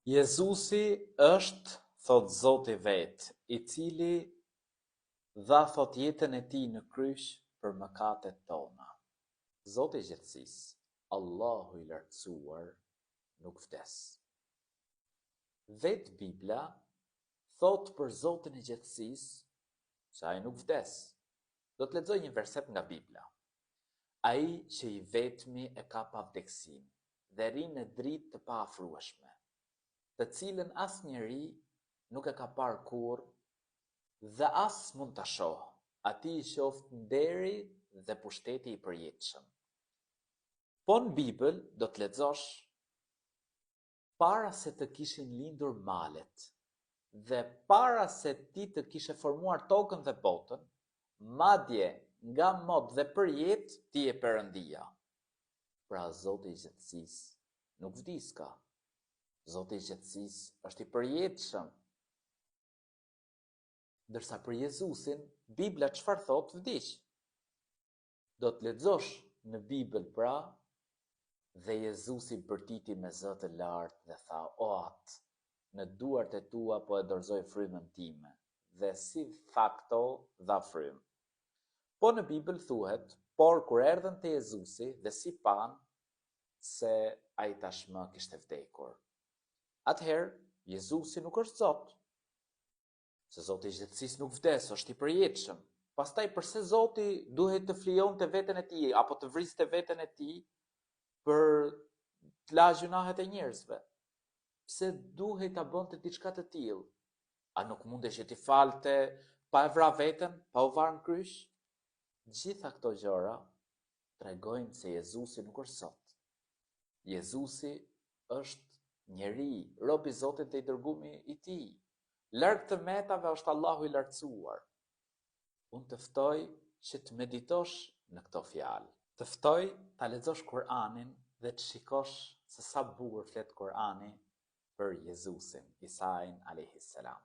Jezusi është, thotë Zoti vetë, i cili dha thotë jetën e tij në kryq për mëkatet tona. Zoti i gjithësisë, Allahu i lartësuar, nuk vdes. Vetë Bibla thotë për Zotin e gjithësisë se ai nuk vdes. Do të lexoj një verset nga Bibla. Ai që i vetmi e ka pavdekësinë dhe rri në dritë të paafrueshme, të cilën asnjeri nuk e ka parë kurrë dhe as mund ta shohë, atij i qoftë nderi dhe pushteti i përjetshëm. Po në Bibël do të lexosh para se të kishin lindur malet dhe para se ti të kishe formuar tokën dhe botën, madje nga mot dhe përjetë ti je Perëndia. Pra Zoti i gjithësisë nuk vdiska. Zoti i gjithësisë është i përjetshëm. Ndërsa për Jezusin, Bibla çfarë thotë vdiq. Do të lexosh në Bibël pra, dhe Jezusi bërtiti me zë të lartë dhe tha, O Atë, në duart e tua po e dorëzoj frymën time. Dhe si tha këto, dha frymë. Po në Bibël thuhet, por kur erdhën te Jezusi dhe si panë se ai tashmë kishte vdekur. Atëherë, Jezusi nuk është Zot. Se Zoti i gjithësisë nuk vdes, është i përjetshëm. Pastaj përse Zoti duhej të flijonte veten e tij apo të vriste veten e tij për të la gjynahet e njerëzve? Pse duhej ta bënte diçka të tillë? A nuk mundej që t'i falte pa e vra veten, pa u varë në kryq? Gjitha këto gjëra tregojnë se Jezusi nuk është Zot. Jezusi është njeri, rob i Zotit dhe i dërgumi i tij. Larg të metave është Allahu i lartësuar. Unë të ftoj që të meditosh në këto fjalë. Të ftoj ta lexosh Kur'anin dhe të shikosh se sa bukur flet Kur'ani për Jezusin, Isain alejhi selam.